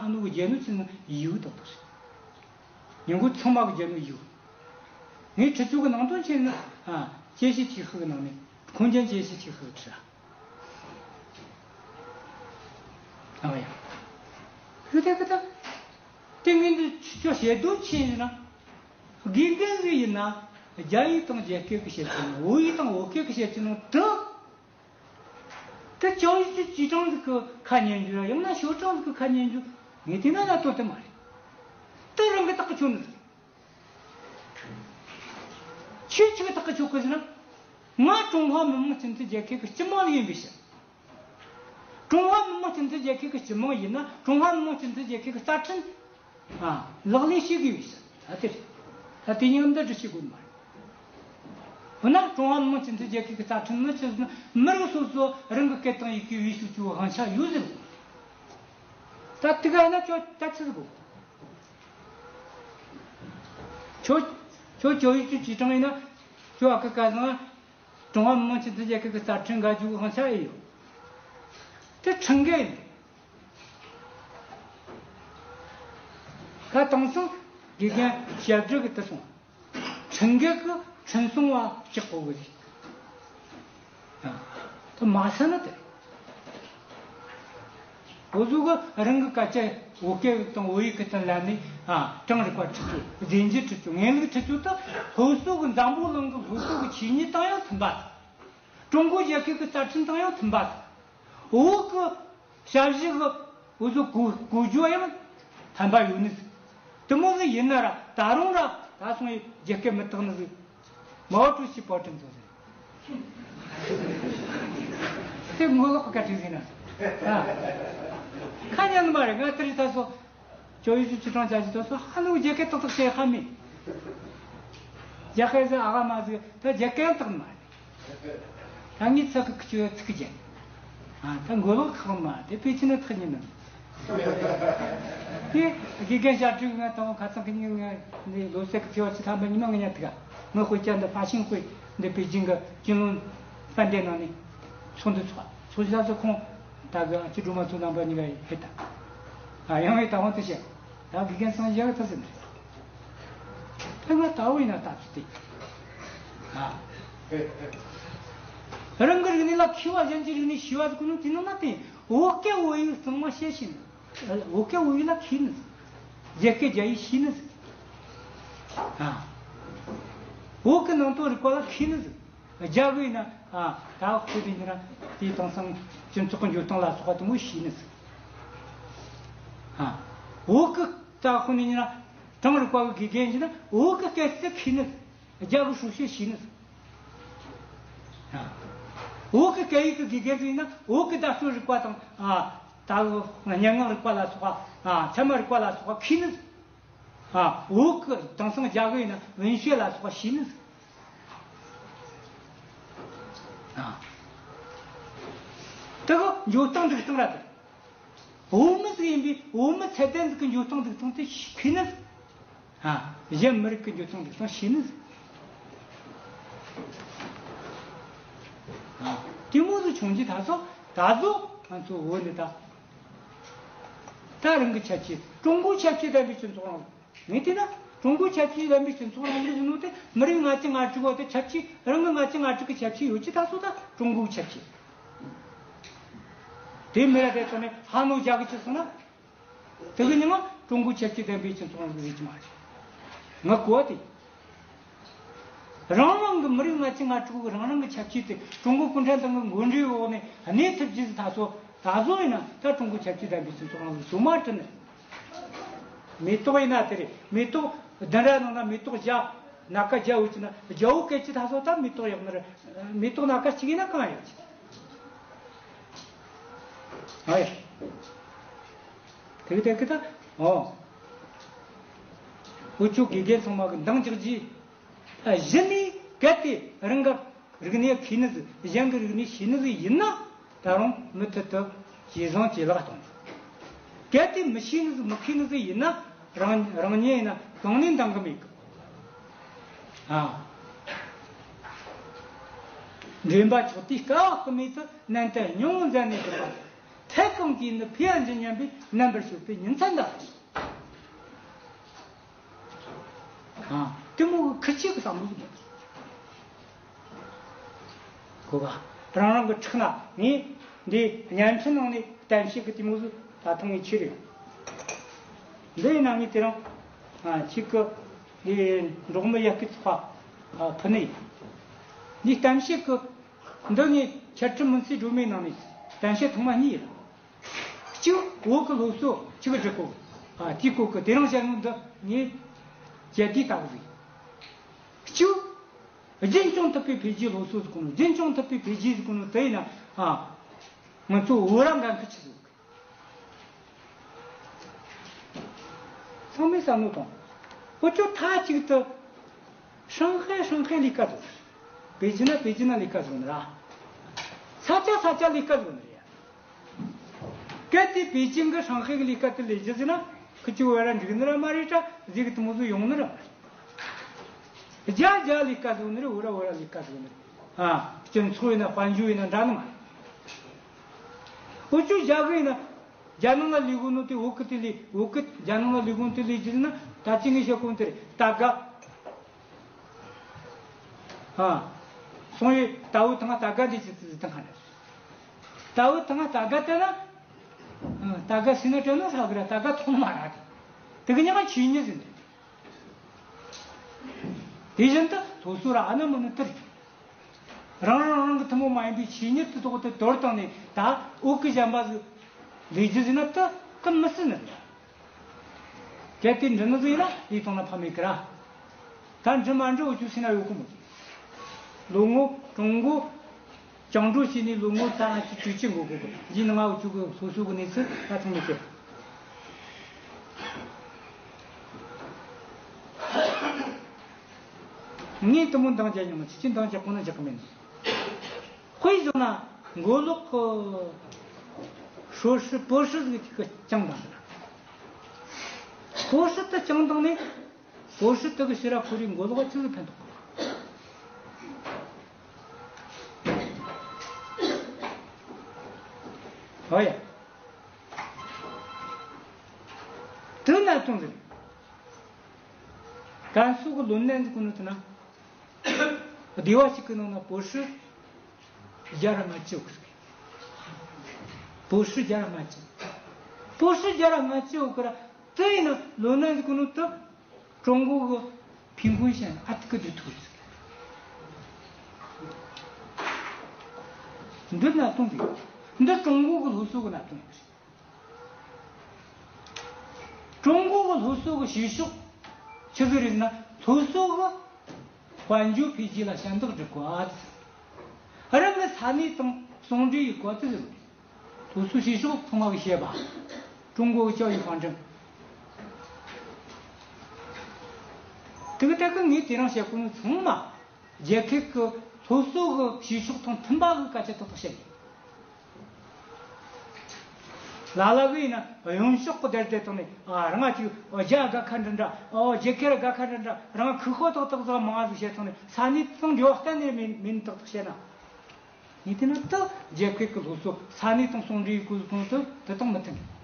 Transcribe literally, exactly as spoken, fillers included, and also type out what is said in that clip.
ནུ་གི་རྒྱལ་ནུ་ཆེ་ན་ཡིའུ་ཏག་ཏག་རེད། ཉིན་གུང་ཚང་མ་གི་རྒྱལ་ནུ་ཡིའུ། ངའི་ཁྲི་ཚོ་གི་ནང་དོན་ཆེ་ན་ཨ་ཅེ་ཤི་ཆིག་ཧི་གི་ནང་ནས་ཁོང་ཅན་ཅེ་ཤི་ཆིག་ཧི་གི་ཁྲི་ཨ་ཡ། ཧུ་དེ་གི་ད་དེ་ངས་འདི་ཆོ་བཤད་དོན་ཆེ་ན་དགེ་རྒན་ཟིག་ཡིན་ན་རྒྱ་ཡིག་དང་རྒྱ་སྐད་གི་བཤད་ཀྱི་ནོ། བོད་ཡིག་དང་བོད་སྐད་གི་བཤད་ཀྱི་ནོ་དུ། དེ་教育局局长ཟིག་གི་ཁ་ཉན་རྒྱུ་ར། ཡང་ན་校长ཟིག་གི་ཁ་ཉན་རྒྱུ། ངས་དེ་ན་ལ་དོན་དེ་མ་རེད། དེ་རང་གི་ཐག་གི་ཆོད་ནི་ཟིག་ཁྱོད་ཆི་གི་ཐག་གི་ཆོད་གི་ཟེར་ན། ང་ཀྲུང་ཧྭ་མི་དམངས་སྤྱི་མཐུན་རྒྱལ་ཁབ་ཀྱི་སྤྱི་དམངས་ཡིན་པའི་ཕྱིར། ཀྲུང་ཧྭ་མི་དམངས་སྤྱི་མཐུན་རྒྱལ་ཁབ་ཀྱི་སྤྱི་དམངས་ཡིན་ན་ཀྲུང་ཧྭ་མི་དམངས་སྤྱི་མཐུན་རྒྱལ་ཁབ་ཀྱི་རྩ་ཁྲིམས་ཨ་ལག་ལེན་བྱེད་དགོས་པའི་ཕྱིར། ད་དེ་རེད། ད་དེ་ཉིད་འདི་འདྲ་བྱེད་དགོས་མ་རེད། འོ་ན་ཀྲུང་ཧྭ་མི་དམངས་སྤྱི་མཐུན་རྒྱལ་ཁབ་ཀྱི་རྩ་ཁྲིམས་ནི་ཆི་ཟེར་ན། མི་རིགས་སོ་སོ་རང་གི་སྐད་དང་ཡི་གེ་བེད་སྤྱོད་བྱེད་དབང་ཆ་ཡོད་ཟེར། ད་དེ་ག་ན་ཁྱོད་ད་ཆི་ཟིག་གོ། ཁྱོད་ཁྱོད་教育局局长ཡིན་ན་ཁྱོད་ཨ་ཁ་ཁ་སང་ཀྲུང་ཧྭ་མི་དམངས་སྤྱི་མཐུན་རྒྱལ་ཁབ་ཀྱི་རྩ་ཁྲིམས་འགལ་རྒྱུ་དབང་ཆ་ཨེ་ཡོད། དེ་ཁྲིམས་འགལ་ཡིན། ཁ་དེང་སང་དགེ་རྒན་ཞབས་དྲུང་གི་དེ་སོང་། ཁྲིམས་འགལ་གི་ཁྲིམས་སྲུང་བ་གཅིག་པོ་གི་རེད། ཨ། དེ་མ་ཟེར་ན་དེ་རེད། འུ་ཚོ་གི་རང་གི་སྐད་ཆ་བོད་སྐད་དང་བོད་ཡིག་གི་སྟེང་ལ་ནི་ཨ་གྲངས་རིག་པ་ཁྲིད་རྒྱུ། རྫས་འགྱུར་ཁྲིད་རྒྱུ། དངོས་ལུགས་ཁྲིད་རྒྱུ་དེ་སློབ་གསོ་གི་འཛམ་བུ་གླིང་གི་སློབ་གསོ་གི་ཆོས་ཉིད་དང་ཡང་མཐུན་པ་དང་། ཀྲུང་གོ་རྒྱལ་ཁབ་ཀྱི་རྩ་ཁྲིམས་དང་ཡང་མཐུན་པ་དང་། བོད་ཀྱི་ཞབས་ཞུ་གི་འུ་ཚོ་གོ་གོ་རྒྱུ་ཡང་ཕན་པ་ཡོད་ནི་ཟིག་དེ་མོ་ཟིག་ཡིན་ན་ར་ད་རུང་ར་ད་སོང་ཡི་རྒྱ་སྐད་མི་དག་ནི་ཟིག་མའོ་ཀྲུའུ་ཞི་བོད་ཁྲིམས་ཚོ་ཟིག་དེ་ངོ་ལོག་གི་བཀའ་ཁྲིམས་ཟིག་ན་ཟིག་ཨ། ཁ་ཉན་ནི་མ་རེད། ང་དེ་རིང་ད་སོ་教育局局长བྱ་ཞིག་ད་སོ་ཧ་ནུ་རྒྱ་སྐད་ཏག་ཏག་བཤད་ཧ་མི། རྒྱ་སྐད་ཟིག་ཨ་ག་མ་ཟིག་ད་རྒྱ་སྐད་ཡང་དག་ནི་མ་རེད། ད་ངའི་ཚ་གི་ཁྱོད་ཚིག་རྒྱན། ཨ་ད་མགོ་ལོག་ཁག་མ་དེ་པེ་ཅིན་ནི་ཐག་ཉེ་ནི། དེ་དགེ་རྒན་ཞབས་དྲུང་ང་དང་ཁ་ཚང་གི་ཉིན་ང་ནི་ལོ་སེ་གི་ཚེ་བ་ཆི་ཐམ་པ་ཉི་མ་ང་ཉ་ཐི་ག་ང་དཔེ་ཆ་འདི་ཕ་ཤིང་དཔེ་འདི་པེ་ཅིན་གི་ཅིན་ལུང་པན་ཏེ་ནང་ནས་ཚོགས་འདུ་ཚོགས་ཚོགས་ཞིག་ལ་སོ་ཁོང་ད་གི་ཨ་ཅི་སྒྲོལ་མ་ཚོ་རྣམ་པ་གཉིས་ཀ་ཡི་ཧེ་ད་ཨ་ཡང་ཡི་ད་ཧོན་དུ་བཤད། ད་དགེ་རྒན་སངས་རྒྱས་ཀྱི་ཐུགས་སེམས་རེད། ད་ང་ལྟ་བུ་ཡིན་ན་ལྟ་ཚུལ་དེ། ཨ། རང་གི་རིག་གནས་ལ་མཁས་པ་གཞན་གྱི་རིག་གནས་ཤེས་པ་ཟིག་གོ་ནོ་དེ་ནང་ན་དེ་བོད་སྐད་བོད་ཡིག་གཙང་མ་བཤད་ཤེས་ནི། བོད་སྐད་བོད་ཡིག་ལ་མཁས་ནི་ཟིག་རྒྱ་སྐད་རྒྱ་ཡིག་ཤེས་ནི་ཟིག་ཨ། བོད་ཀྱི་ནང་དོན་རིག་པ་ལ་མཁས་ནི་ཟིག་རྒྱ་གི་ཡིན་ན་ཨ་ད་ཁོ་དེ་ཉིན་ར་དེའི་དེང་སང་སྤྱི་ཚོགས་ཀྱི་འགྱུར་སྟངས་ལ་སོགས་པ་དེ་མོ་ཤེས་ནི་ཟིག་ཨ། བོད་ཀྱི་ད་ཁོ་ནི་ཉིན་ར་གྲངས་རིག་པ་གི་དགེ་རྒན་ཡིན་ན་བོད་ཀྱི་སྐད་ཚིག་མཁས་ནི་ཟིག་རྒྱ་གི་数学ཤེས་ནི་ཟིག་ཨ། བོད་ཀྱི་སྐད་ཡིག་གི་དགེ་རྒན་ཟིག་ཡིན་ན་བོད་ཀྱི་བརྡ་སྤྲོད་རིག་པ་དང་ཨ་ད་སྙན་ངག་རིག་པ་ལ་སོགས་པ་ཨ་ཚད་མ་རིག་པ་ལ་སོགས་པ་མཁས་ནི་ཟིག་ཨ། བོད་ཀྱི་དེང་སང་རྒྱ་གི་ཡིན་ན་文学ལ་སོགས་པ་ཤེས་ནི་ཟིག་ཨ། དེ་གི་འགྱུར་སྟངས་འགྲིག་སྟངས་ར་དེ། བོད་མི་ཟིག་ཡིན་པས་བོད་མི་ཚད་ལྡན་ཟིག་གི་འགྱུར་སྟངས་འགྲིག་སྟངས་དེ་མཁས་ནི་ཟིག་ཨ། གཞན་མི་རིགས་ཀྱི་འགྱུར་སྟངས་འགྲིག་སྟངས་ཤེས་ནི་ཟིག་ཨ། དེ་མོ་ཟིག་བྱུང་རྗེས་ད་སོ་ད་གཟོད་ང་ཚོ་བོད་འདི་ད་ད་རང་གི་ཁྱད་ཆོས། ཀྲུང་གོའི་ཁྱད་ཆོས་ལྡན་པའི་སྤྱི་ཚོགས་རིང་ལུགས། ངས་བལྟས་ན་ཀྲུང་གོའི་ཁྱད་ཆོས་ལྡན་པའི་སྤྱི་ཚོགས་རིང་ལུགས་ཟེར་ནོ་དེ་མི་རིགས་ལྔ་བཅུ་ང་དྲུག་བོ་དེ་ཁྱད་ཆོས་རང་གི་ལྔ་བཅུ་ང་དྲུག་གི་ཁྱད་ཆོས་ཡོད་ཀྱི་ད་སོ་ད་ཀྲུང་གོའི་ཁྱད་ཆོས། དེ་མི་ར་དེ་ཚོ་ནས་ཧ་ནོ་རྒྱ་གི་ཆི་སོང་ན། དེ་གི་ཉི་མ་ཀྲུང་གོའི་ཁྱད་ཆོས་ལྡན་པའི་སྤྱི་ཚོགས་རིང་ལུགས་ཟེར་གྱི་མ་རེད། ང་གོ་བ་དེ། རང་རང་གི་མི་རིགས་ལྔ་བཅུ་ང་དྲུག་གི་རང་རང་གི་ཁྱད་ཆོས་དེ་ཀྲུང་གོ་གུང་ཁྲན་ཏང་གི་འགོ་ཁྲིད་འོག་ནས་གནས་ཐུབ་རྗེས་སུ་ད་སོ་ད་གཟོད་ཡིན་ན་ད་ཀྲུང་གོའི་ཁྱད་ཆོས་ལྡན་པའི་སྤྱི་ཚོགས་རིང་ལུགས་སུ་མ་བསྐྲུན་ནས། མེ་ཏོག་ཡིན་ན་དེ་རེད། མེ་ཏོག་བདུན་ར་ནང་ན་མེ་ཏོག་བཞི། སྣ་ཁ་བརྒྱ་ཡོད་ཀྱི་ན་བརྒྱ་བོ་སྐད་ཀྱི་ད་སོ་ད་མེ་ཏོག་ཡག་ནི་རེད། མེ་ཏོག་སྣ་ཁ་གཅིག་ཡིན་ན་གང་ཡོད་ཀྱི། ཨ་ཡ། དེ་གི་དེ་གི་ད། ཨོ། འུ་ཆོ་དགེ་རྒན་ཚང་མ་གི་འདང་རྒྱག་རྗེས། ཨ་གཞི་ནས་གལ་ཏེ་རང་གི་རིག་གནས་མཁས་ནི་ཟིག་གཞན་གི་རིག་གནས་ཤེས་ནི་ཟིག་ཡིན་ན་ད་རུང་མུ་མཐུད་དུ་ཇེ་བཟང་ཇེ་ལེགས་གཏོང་དགོས། གལ་ཏེ་མི་ཤེས་ནི་ཟིག་མི་མཁས་ནི་ཟིག་ཡིན་ན་རང་རང་ཉིད་ཡིན་ན་གང་ནས་འདང་གི་མེད་གི། ཨ། འདྲེན་པ་མཆོག་དེས་དཀའ་བ་སྐུ་མེད་དུ། ནན་ཏན་སྙིང་པོ་མཛད་ནས་སྒྲུབ་པ། ཕས་གང་གིས་ནི་ཕས་ཨ་འཇི་སྙམ་པའི་རྣམ་པར་ཤེས་པའི་ཉིན་མཚན་དང་། ཨ། དེ་མོ་གི་ཁི་ཆོས་ཀྱི་བསམ་བློ་ཟིག་མེད། གོ་ག། རང་རང་གི་ཕྲག་ན་ངས་འདི་བརྙན་འཕྲིན་ནང་ནས་གཏམ་བཤད་ཀྱི་དེ་མོ་ཟིག་ད་ཐེངས་ངས་ཁྱེར་ཡོད། འདི་ཡིན་ན་ངས་དེ་རིང་ཨ་ཁྱེད་ཀྱི་འདི་འབྲོག་མི་ཡར་སྐུལ་ཚོགས་པ་ཨ་ཕུལ་ནི་ཡིན། འདི་གཏམ་བཤད་ཀྱི་འདི་ངས་འཆད་ཁྲིད་མུན་སེལ་སྒྲོན་མེའི་ནང་ནས་གཏམ་བཤད་ཐེངས་མ་གཉིས་ཡིན། གཅིག་བོད་ཀྱི་སློབ་གསོ་ཆི་གི་སྒྲིག་གོ། ཨ་དེའི་སྐོར་གྱི་དེ་རིང་བཤད་ནོ་འདི་ངས་རྒྱལ་དུས་ལྟ་བུ་ཟིག། གཅིག་རྒྱུན་སྐྱོང་ཐུབ་པའི་འཕེལ་རྒྱས་སློབ་གསོ་ཟེར་གོ་ནོ། རྒྱུན་སྐྱོང་ཐུབ་པའི་འཕེལ་རྒྱས་ཟེར་གོ་ནོ་དེ་ཡིན་ན། ཨ་ང་ཚོ་བོད་ར་འགན་ཁུར་ཆི་ཟིག། ཚང་མས་བསམ་བློ་ཐོངས། འུ་ཅོ་མཐའ་གཅིག་ཏུ་ཧྲང་ཧའེ་ཧྲང་ཧའེ་ལས་ཀ་ཟིག། པེ་ཅིན་ན་པེ་ཅིན་ན་ལས་ཀ་ཟིག་ནི་ར། ས་ཆ་ས་ཆ་ལས་ཀ་ཟིག་ནི་རེད། གལ་ཏེ་པེ་ཅིན་གི་ཧྲང་ཧའེ་གི་ལས་ཀ་དེ་ལས་རྒྱུ་ཟེར་ན། ཁི་ཆོ་བོད་ར་འགྲིག་ནི་ར་མ་རེད་དྲ། ཟིག་གི་དེ་མོ་ཟིག་ཡོང་ནི་ར་མ་རེད། རྒྱ་རྒྱ་ལས་ཀ་ཟིག་ནི་རེད། བོད་ར་བོད་ར་ལས་ཀ་ཟིག་ནི་རེད། ཨ་སྤྱི་ཚོགས་ཡིན་ན་དཔལ་འབྱོར་ཡིན་ན་འདྲ་ནི་མ་རེད། འུ་ཅོ་རྒྱ་གི་ཡིན་ན། རྒྱ་ནང་ལ་ལས་གོ་ནོ་དེ་བོད་གི་དེ་ལས། བོད་གི་རྒྱ་ནང་ལ་ལས་གོ་ནོ་དེ་ལས་རྒྱུ་ཟེར་ན། ད་ཅི་ངས་བཤད་གོ་ནོ་དེ་རེད། ད་ག་ཨ། སོང་ཡོད། ད་བོད་ཐང་ད་ག་འདི་ཅི་ཙི་ཙི་ཐང་ཁ་ནས། ད་བོད་ཐང་ད་ག་དེ་ན། ཨ། ད་ག་སི་ན་དྲན་ན་ས་གི་ར་ད་ག་ཐོང་མ་ར་དེ། དེ་གི་ཉག་ཆོས་ཉིད་ཟིན་དེ། དེ་བཞིན་དུ་སོ་སོ་ར་ཨ་ན་མ་ན་དེར་རང་རང་རང་གི་ཐུན་མོང་མ་ཡིན་པའི་ཆོས་ཉིད་དུ་ཐོག་ཏུ་དོར་བཏང་ནས། ད་བོད་གི་གཞན་པ་ཟིག་ལས་རྒྱུ་ཟིན་ན་དེ་དེ་མི་སྲིད་ནི་རེད། གལ་ཏེ་འགྲིག་ནི་ཟིག་ཡིན་ན་ལས་བཏང་ན་ཕ་མེད་ཀི་ར། ད་འགྲིག་མ་འགྲིག་འུ་ཆོ་སེམས་ན་ཡོད་གི་མོ། ལོ་ངོ་ཀྲུང་གོ་བཅིངས་འགྲོལ་བྱས་ནས་ལོ་ངོ་ད་ང་ཚོ་བཅུ་གཅིག་འགོར་གི་གི། ཡིན་ནའང་འུ་ཆོ་གི་སོ་སོ་གི་གནས་ཚུལ་ད་ཐོན་མི་ཤེས། ངས་དེ་མོ་འདང་རྒྱག་མྱོང་། ཆི་ཆི་འདང་རྒྱག་གོ་ན་རྒྱག་གི་མེད་ནི། དཔེ་བཞག་ན་མགོ་ལོག་གི་ཧྲོ་ཧྲི་པོ་ཧྲི་ཟིག་གི་བརྐྱངས་བཏང་ཟེར། པོ་ཧྲི་དེ་བརྐྱངས་བཏང་ནས། པོ་ཧྲི་དེ་གི་ཕྱིར་ར་ཁོ་རའི་མགོ་ལོག་ཆི་ཟིག་འཕེན་ཐུབ་གི། ཨོ་ཡ། དེ་ན་ཐོང་ཟེར། ཀན་སུའུ་གི་ལོ་ན་ཟིག་གོ་ནོ་དེ་ན། སྡེ་བ་ཞིག་གི་ནང་ན་པོ་ཧྲི་བརྒྱ་ར་ལྔ་བཅུ་ཡོད་གི། པོ་ཧྲི་བརྒྱ་ར་ལྔ་བཅུ། པོ་ཧྲི་བརྒྱ་ར་ལྔ་བཅུ་ཡོད་གི་ར། དེ་ཡིན་ན་ལོ་ན་ཟིག་གོ་ནོ་དེ། ཀྲུང་གོ་གི་ཕིན་ཁུན་ཤན་ཨ་ཐི་ཀི་དུ་ཐུག་ཟིག། འདི་གནད་དོན་རེད། འདི་ཀྲུང་གོ་གི་སློབ་གསོ་གི་གནད་དོན་རེད། ཀྲུང་གོ་གི་སློབ་གསོ་གི་བྱེད་ཕྱོགས་ཆི་ཟིག་རེད་ན། སློབ་གསོ་གི་དཔལ་འབྱོར་འཕེལ་རྒྱས་ལ་ཞབས་འདེགས་སྒྲུབ་དགོས། རང་གི་ས་གནས་དང་ཟུང་འབྲེལ་ཡོད་དགོས་ཟེར། སློབ་གསོའི་བྱེད་ཕྱོགས་ཚང་མ་གི་བཤད་པ། ཀྲུང་གོ་གི་教育方针། དེ་གི་ཐད་ཀི་ངས་དེ་རིང་བཤད་གོ་ནི་ཚང་མ། རྒྱལ་ཁབ་ཀྱི་སློབ་གསོ་གི་བྱེད་ཕྱོགས་དང་མཐུན་པ་གི་སྐད་ཆ་ཏག་ཏག་བཤད་ཡོད། ལ་ལ་གི་ཡིན་ན་གཡོན་ཕྱོགས་གི་དེར་བསྡད་བཏང་ནས། ཨ། རང་ང་ཅིག་རྒྱ་དགའ་ཁ་འདྲ་འདྲ། ཨོ། རྒྱལ་ཁབ་ར་དགའ་ཁ་འདྲ་འདྲ། རང་ཁུ་ཁོ་ཏག་ཏག་ཟིག་མང་ཟིག་བཤད་བཏང་ནས། ས་གནས་དང་འབྲེལ་བ་གཏན་ནས་མེད་མེད་ནི་ཏག་ཏག་བཤད་ན། ངས་བལྟས་ན་ད་རྒྱལ་ཁབ་ཀྱི་སློབ་གསོ་ས་གནས་དང་ཟུང་འབྲེལ་ཡེད་དགོས་ཟེར་གོ་ནོ་དེ་དེ་དང་མི་མཐུན།